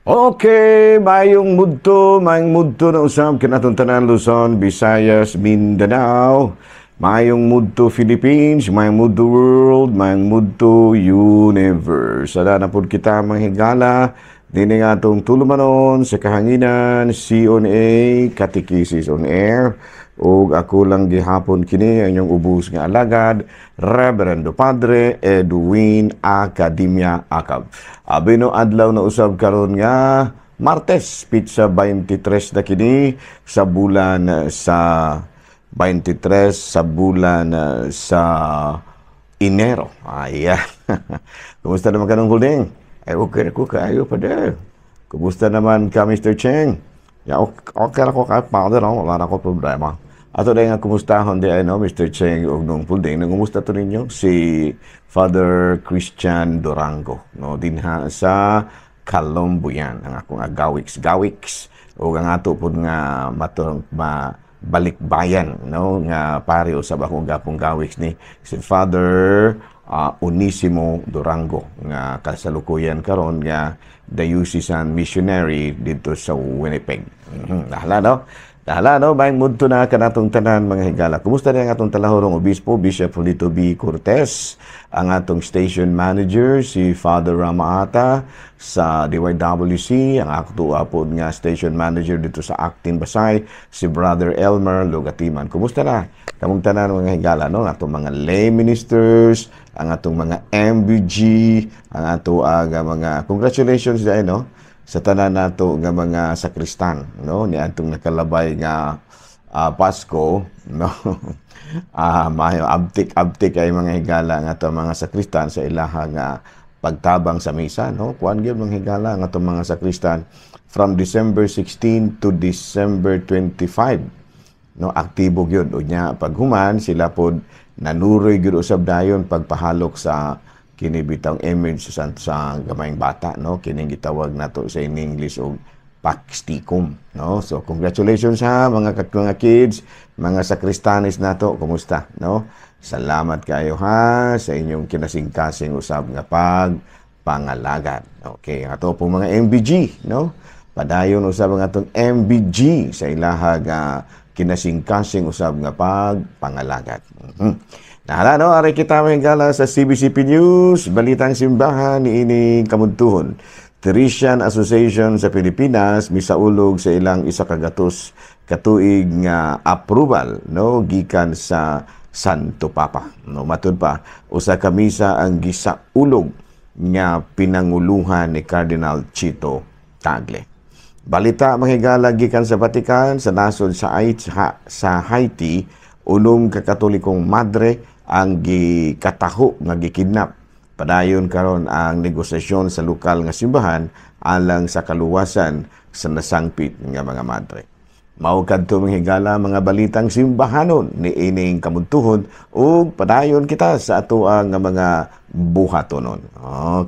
Okay, mayong mudto na usab kanatong tanan, Luzon, Visayas, Mindanao. Mayong mudto Philippines, mayong mudto world, mayong mudto universe. Sada na pud kita, mga higala, dini nga atong tulumanon sa kahanginan, CONA, Catechesis on Air. Ug ako lang gihapon kini ang inyong ubos nga alagad, Reverendo Padre Edwin Academia Acab. Abi no, adlaw na usab karon nga Martes, petsa 23 na kini sa bulan sa 23 sa bulan sa Enero. Ayan. Kumusta naman ka, Nong Holding? Ay, okay na ko kayo pa. Kumusta naman ka, Mr. Cheng? Ya, okay, okay na ko kay Father, no? Wala na ko problema. Ato dahil nga kumustahon di ay, no, Mr. Cheng ug Nong Pulding. Nangumusta to ninyo si Father Christian Durango, no, dinha sa Calombuyan, ang akong gawiks gawiks ug ang ato pud nga matong ma balikbayan, no, nga pare usab akong gapong gawiks ni si Father Onisimo Durango nga kasalukuyan karon nga diocesan missionary dito sa Winnipeg. Dahala, no? Dahala, no? Mayong mudto na kanatong tanan, mga higala. Kumusta na ang atong talahorong obispo, Bishop Julito B. Cortez, ang atong station manager, si Father Ramaata sa DYWC, ang ato apod nga station manager dito sa Actin Basay, si Brother Elmer Lugatiman. Kumusta na kamong tanan, mga higala, no? Ang atong mga lay ministers, ang atong mga MBG, ang ato ang mga congratulations dahil, no, sa tanan nato nga mga sakristan, no, ni atong nakalabay nga Pasko, no. Maayo abtik abtik ay, mga higala, nga atong mga sakristan sa ilaha nga pagtabang sa misa, no. Kuan gyud, mga higala, ang atong mga sakristan from December 16 to December 25, no, aktibo gyud. Unya paghuman sila pod nanuroy gyud usab dayon pagpahalok sa kini bitang image sa gamayng bata, no, kining gitawag nato sa in English og Paxticum, no. So congratulations ha, mga kids, mga sakristanis nato. Kumusta, no? Salamat kayo ha sa inyong kinasingkasing usab nga pag pangalagad. Okay, ang ato pong mga MBG, no, padayon usab ang atong MBG sa ilaha nga kinasingkasing usab nga pagpangalagad. Nahala, no, ari kita, mga higala, sa CBCP News, Balitang Simbahan ni ining kamudtuhon. Teresian Association sa Pilipinas misaulog sa ilang 100 katuig nga approval, no, gikan sa Santo Papa. No, matud pa, usa ka misa ang gisaulog nga pinanguluhan ni Cardinal Chito Tagle. Balita, mga higala, gikan sa Vatican, sa nasod sa Haiti, 6 ka Katolikong madre ang gikataho nga gikidnap. Padayon karon ang negosasyon sa lokal nga simbahan alang sa kaluwasan sa nasangpit nga mga madre. Mao kadto, mga higala, mga balitang simbahanon ni ining kamudtuhon ug padayon kita sa atoang nga mga buhatonon.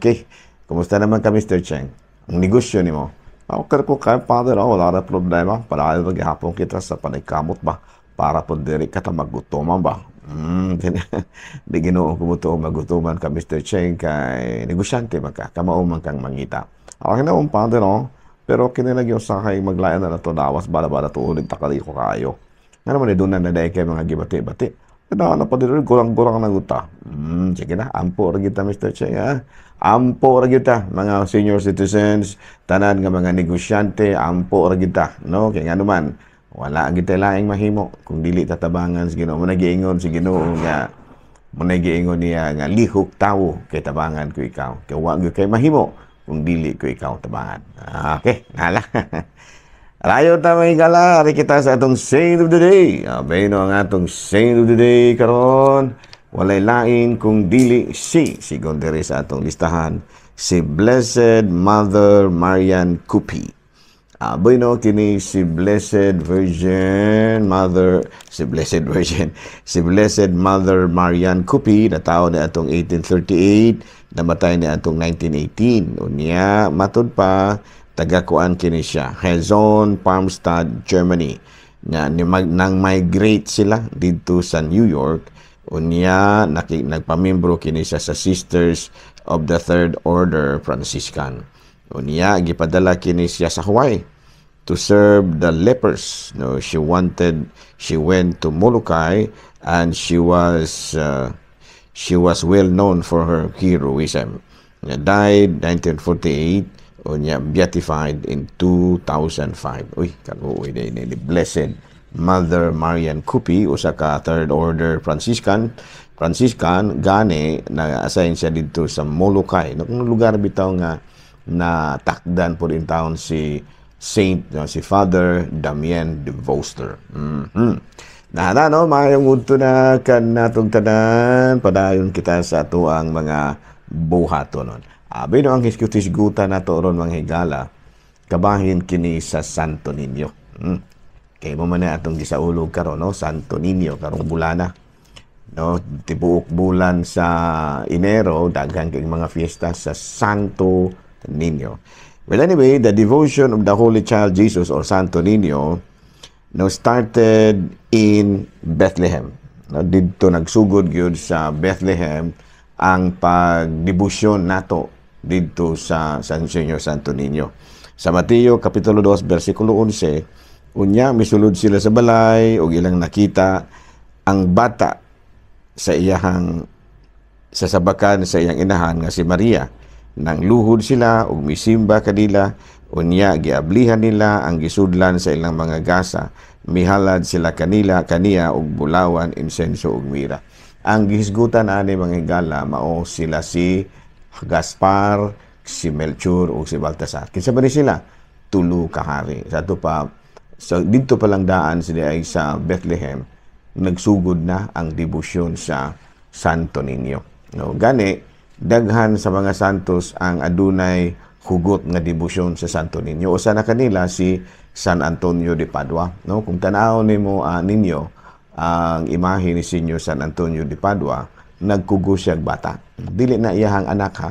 Okay. Kumusta naman ka, Mr. Cheng? Ang negosyo nimo? Okay ko kay Father, oh, wala na problema. Para maghapon kita sa panigkamot ba? Para po diri ka ta magutoman ba? Di Ginoo kumuto magutuman ka, Mr. Cheng, kay negosyante man ka, kamao man kang mangita. Okay na, Father, oh. Pero kinilagi usahay maglayan na to dawas bala-bala tuulig takali ko kayo. Nga naman doon na naday kay mga gibati-bati. Kaya na pa dito, kurang-kurang na guta. Sige na, ampo ra kita, Mr. Cheng, ha? Ampo ra kita, mga senior citizens, tanan nga mga negosyante, ampo ra kita, no? Kaya nga naman, wala ang kita laing mahimo kung dili tatabangan sa Ginoo. Mo nagiingon si Ginoo nga mo nagiingon niya nga lihok tawo kay tabangan ko ikaw. Kay wa gyud kay mahimo kung dili ko ikaw tabangan. Okay, nala. Rayo ta, mga higala, ari kita sa atong Saint of the Day. Abay no, ang atong Saint of the Day karon walay lain kung dili si sigon diri sa atong listahan, si Blessed Mother Marian Cupi. Bueno, kini si Blessed Virgin Mother, si Blessed Virgin, si Blessed Mother Marian Cupi, natawo ni atong 1838, namatay ni atong 1918. Unya, matud pa, taga-kuan kini siya, Hezon, Parmstad, Germany. Nga, ni mag, nang migrate sila dito sa New York, unya, nagpamembro kini siya sa Sisters of the Third Order Franciscan. Unya gipadala kini siya sa Hawaii to serve the lepers. No, she went to Molokai and she was well known for her heroism. Died 1948, unya beatified in 2005. Uy, kaluoy day ni Blessed Mother Marian Cupi, usa ka Third Order Franciscan. Gani na-assign siya didto sa Molokai. No, kung lugar bitaw nga na takdan po in town si Saint, no, si Father Damien de Veuster. Nahana, no, maayong udto na kanatong tanan, padayon kita sa atuang mga buhatonon. Abi no ang hisgutan nato ron, mga higala, kabahin kini sa Santo Niño. Kay mo man na atong gisaulog karon, no, Santo Niño karong bulana. No, tibuok bulan sa Enero daghan kay mga fiesta sa Santo Niño. Well, anyway, the devotion of the Holy Child Jesus or Santo Niño, no, started in Bethlehem. No, didto nagsugod gyud sa Bethlehem ang pagdebosyon nato didto sa San Señor Santo Niño. Sa Mateo kapitulo 2 bersikulo 11, unya misulod sila sa balay ug ilang nakita ang bata sa iyahang sa sabakan sa iyang inahan nga si Maria. Nang luhod sila ug misimba kanila, unya giablihan nila ang gisudlan sa ilang mga gasa. Mihalad sila kanila kaniya og bulawan, insenso ug mira. Ang gihisgutan ani, mga higala, mao sila si Gaspar, si Melchor ug si Baltasar. Kinsa ba ni sila? Tulo ka hari. Sa ato pa, so didto pa lang daan sila ay sa Bethlehem nagsugod na ang debosyon sa Santo Niño. No, gani daghan sa mga santos ang adunay hugot nga debosyon sa Santo Niño. Usa na kanila si San Antonio de Padua, no? Kung tan-awon nimo ninyo ang imahe ni Senyor San Antonio de Padua, nagkugos siya bata. Dili na iyahang anak ha.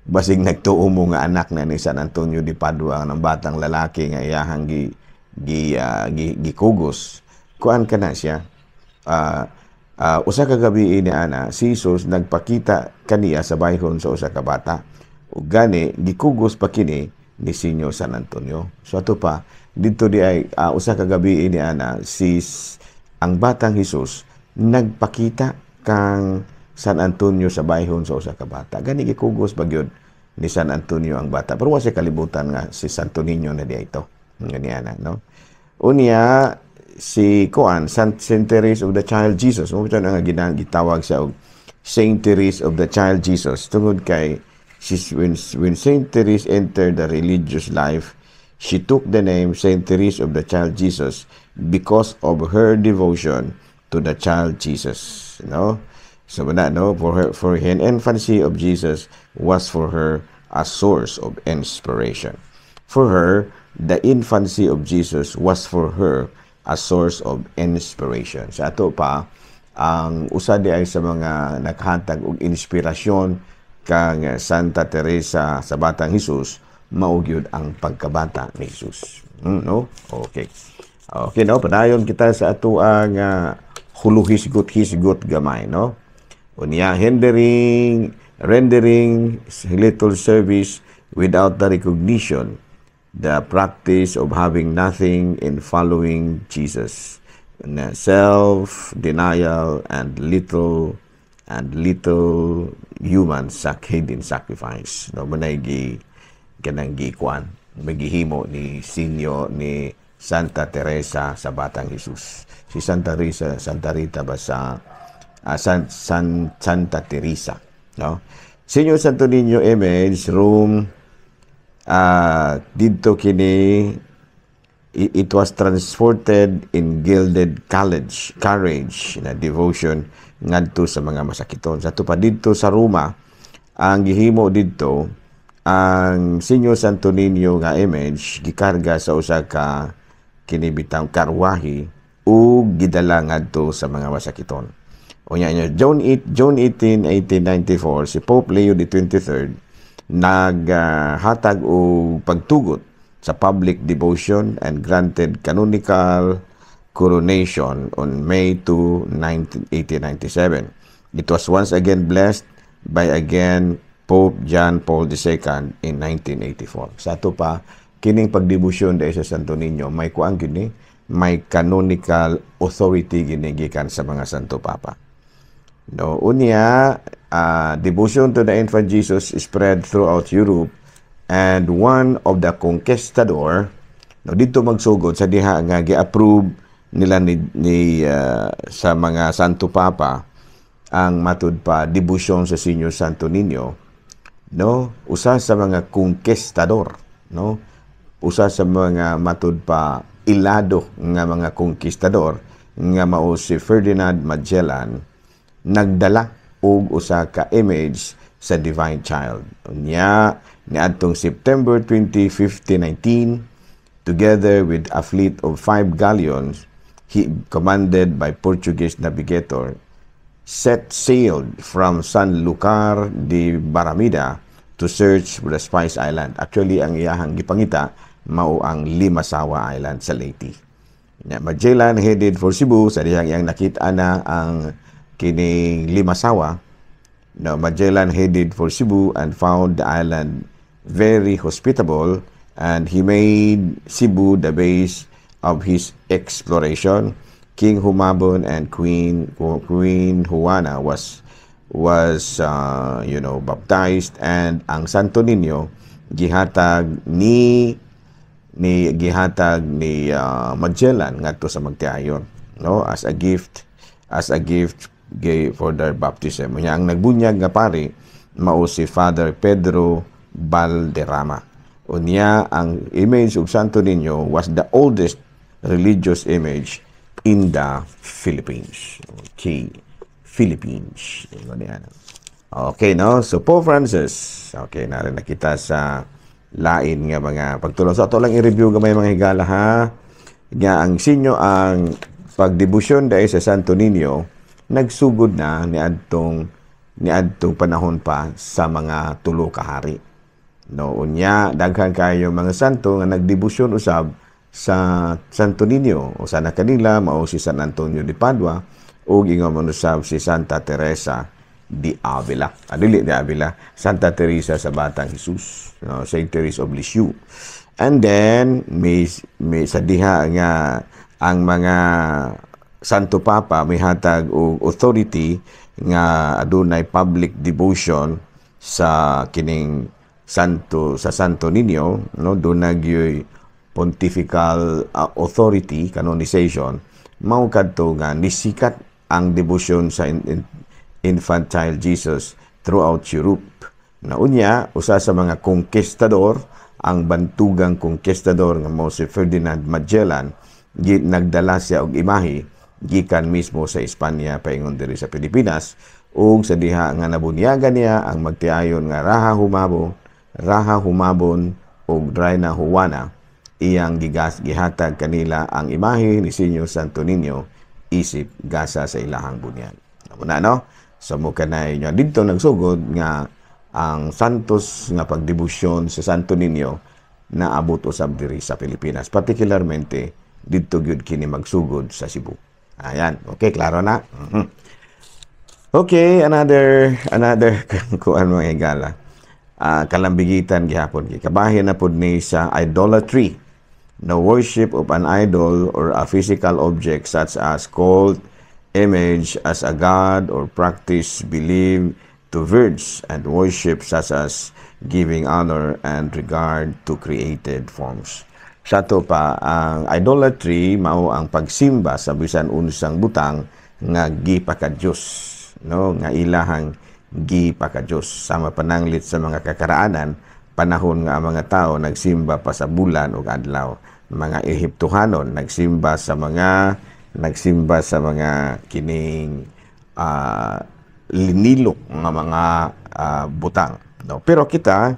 Basig nagtuo mo nga anak na ni San Antonio de Padua ng batang lalaki nga iyahang gi gi, gi gikugos. Kuan ka na siya. Usa ka gabi ni ana, si Jesus nagpakita kaniya sa bayhon sa usa ka bata. Ug gani gikugos pa kini ni Senyor San Antonio. So ato pa didto di ay usa ka gabi ni ana, si ang batang Jesus nagpakita kang San Antonio sa bayhon sa usa ka bata. Gani gikugos pa gyud ni San Antonio ang bata. Pero wa siya kalibutan nga si Santo Niño na di ito. Nga niya na, no? Unya, si Kuan, Saint Therese of the Child Jesus. Mo nga ginang gitawag siya og Saint Therese of the Child Jesus. Tungod kay when Saint Therese entered the religious life, she took the name Saint Therese of the Child Jesus because of her devotion to the Child Jesus. No? So na, no, for her infancy of Jesus was for her a source of inspiration. For her, the infancy of Jesus was for her a source of inspiration. Sa ato pa, ang usa di ay sa mga naghatag og inspirasyon kang Santa Teresa sa Batang Jesus, mao gyud ang pagkabata ni Jesus. No? Okay. Okay, no? Padayon kita sa ato ang huluhisgot-hisgot gamay, no? Unya, rendering little service without the recognition, the practice of having nothing in following Jesus. Na self-denial and little human hidden sacrifice. No, manay gi kanang gikuan, magihimo ni Sinyo ni Santa Teresa sa Batang Jesus. Si Santa Teresa, Santa Rita ba sa Santa Teresa, no? Senyor Santo Niño image room, didto kini it was transported in gilded carriage na devotion ngadto sa mga masakiton. Sa pa didto sa Roma, ang gihimo didto ang Senyor Santo Niño nga image gikarga sa usa ka kinibitang karwahe ug gidala ngadto sa mga masakiton. Unya niya, June 18, 1894, si Pope Leo XXIII naghatag og pagtugot sa public devotion and granted canonical coronation on May 2, 1897. It was once again blessed by again Pope John Paul II in 1984. Sa ato pa, kining pagdebosyon dahil sa Santo Niño, may kuan gini, may canonical authority gini gikan sa mga Santo Papa. No, unya, devotion to the infant Jesus spread throughout Europe and one of the conquistador, no, dito magsugod sa diha nga gi-approve nila ni sa mga Santo Papa ang matud pa debosyon sa Senyor Santo Niño, no? Usa sa mga conquistador, no, usa sa mga matud pa ilado nga mga conquistador nga mao si Ferdinand Magellan, nagdala og usa ka image sa Divine Child. Unya, niadtong September 20, 1519, together with a fleet of five galleons he commanded by Portuguese navigator, set sailed from Sanlúcar de Barrameda to search for the Spice Island. Actually, ang iyahang gipangita mao ang Limasawa Island sa Leyte. Nya, Magellan headed for Cebu sa dihang iyang nakita na ang kining Limasawa. No, Magellan headed for Cebu and found the island very hospitable, and he made Cebu the base of his exploration. King Humabon and Queen Juana was baptized and ang Santo Niño gihatag ni Magellan ngadto sa magtiayon, no, as a gift gave for their baptism. Unya, ang nagbunyag nga pari mao si Father Pedro Valderrama. Unya, ang image of Santo Niño was the oldest religious image in the Philippines. Okay. Philippines. Ingon niya. Okay, no? So, Pope Francis. Okay, narin nakita sa lain nga mga pagtulong. So, ato lang i-review gamay, mga higala, ha. Nga ang sinyo ang pagdebosyon dahil sa Santo Niño nagsugod na niadtong panahon pa sa mga tulo ka hari. No, unya daghan kayo mga santo nga nagdebosyon usab sa Santo Niño. Usa na kanila mao si San Antonio de Padua ug ingon man usab si Santa Teresa de Avila. Ah, dili de Avila, Santa Teresa sa Batang Jesus, no, Saint Therese of Lisieux. And then may sa diha nga ang mga Santo Papa may hatag og authority nga adunay public devotion sa kining santo, sa Santo Niño, no, dunay gyoy pontifical authority, canonization, mao kadto nga nisikat ang devotion sa infant child Jesus throughout Europe. Na unya, usa sa mga conquistador, ang bantugang conquistador nga mao si Ferdinand Magellan, nagdala siya og imahe gikan mismo sa Espanya paingon diri sa Pilipinas, ug sa diha nga nabunyagan niya ang magtiayon nga Raha Humabon ug Reyna Juana, iyang gigas gihatag kanila ang imahe ni Senyor Santo Niño isip gasa sa ilahang bunyag. Amo na, no? So mo kanay nga didto nagsugod nga ang santos nga pagdebosyon sa Santo Niño na abot usab diri sa Pilipinas. Particularmente didto gyud kini magsugod sa Cebu. Ayan, okay, klaro na. Okay, another kuan, mga higala. Kalambigitan gihapon kay kabahin na pud ni sa idolatry. The worship of an idol or a physical object such as cult, image as a god or practice believed to verge and worship, such as giving honor and regard to created forms. Sa ato pa, ang idolatry mao ang pagsimba sa bisan unsang butang nga gipakadiyos, no, nga ilahang gipakadiyos. Sama pananglit sa mga kakaraanan, panahon nga ang mga tao nagsimba pa sa bulan ug adlaw. Mga Ehiptohanon nagsimba sa mga kining linilok nga mga butang, no? Pero kita,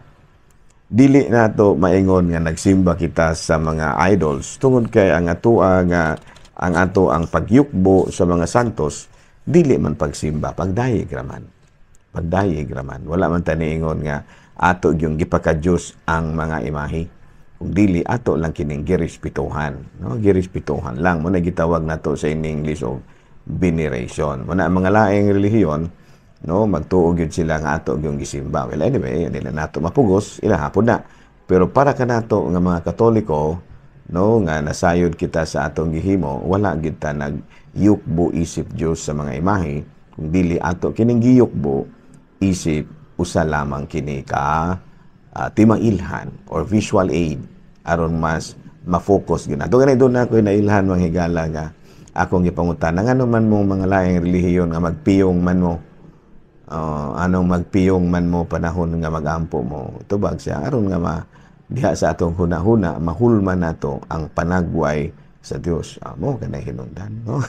dili nato maingon nga nagsimba kita sa mga idols tungod kay ang atoa nga ang ato ang pagyukbo sa mga santos dili man pagsimba, pagdayeg raman, pagdayeg raman. Wala man ta niingon nga ato yung gipakadiyos ang mga imahe. Kung dili, ato lang kining girespituhan, no? Girespituhan lang mo na gitawag nato sa in English og veneration. Mo na ang mga laing relihiyon no, magtuo gyud sila nga ato gyung gisimba. Well, anyway, dili nato mapugos, ila hapon na. Pero para kanato nga mga Katoliko, no, nga nasayod kita sa atong gihimo, wala gid ta nagyukbo isip Dios sa mga imahe, kung dili ato kining giyukbo isip usa lamang kini ka timailhan or visual aid aron mas ma-focus gyud nato. Gani doon ako nailhan, mga higala, nga akong gipangutana ngano man mo mga laing relihiyon nga magpiyong man mo, anong magpiyong man mo panahon nga magampo mo. Tubag siya, aron nga ma diha sa atong huna-huna mahulman nato ang panagway sa Dios. Amo kanay hinungdan, no?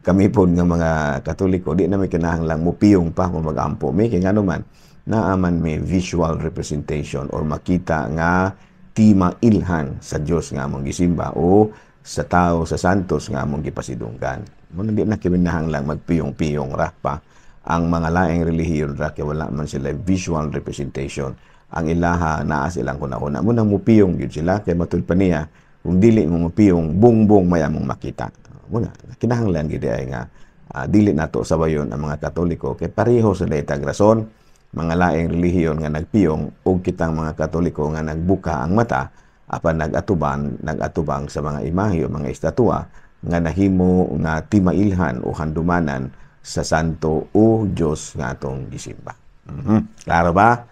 Kami pod nga mga Katoliko, di na may kinahanglang mupiyong pa kung magampo mi, kay ngano man naa man may visual representation or makita nga timailhan sa Dios nga among gisimba o sa tao, sa santos nga among gipasidunggan. Mo di na kinahanglang magpiyong-piyong ra pa. Ang mga laing relihiyon ra kay wala man sila visual representation. Ang ilaha naa silang kunahuna, mo nang mupiyong gyud sila, kay matud pa niya, kung dili mo mupiyong, bungbong may among makita. Mo na kinahanglan gid ay nga dili nato sawayon ang mga Katoliko, kay pareho sa itag rason, mga laing relihiyon nga nagpiyong ug kitang mga Katoliko nga nagbuka ang mata apan nagatubang sa mga imahe o mga estatua nga nahimo nga timailhan o handumanan sa santo o Dios nga atong gisimba. Klaro ba?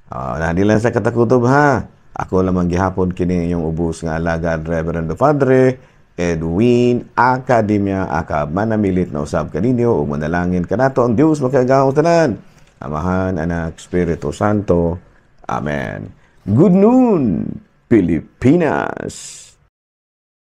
Oh, lang sa katakutob ha. Ako lamang gihapon kini inyong ubos nga alagad, Reverendo Padre Edwin Academia aka manamilit na usab kaninyo ug manalangin kanato ang Dios makagagahom tanan. Amahan, Anak, Espiritu Santo. Amen. Good noon, Pilipinas.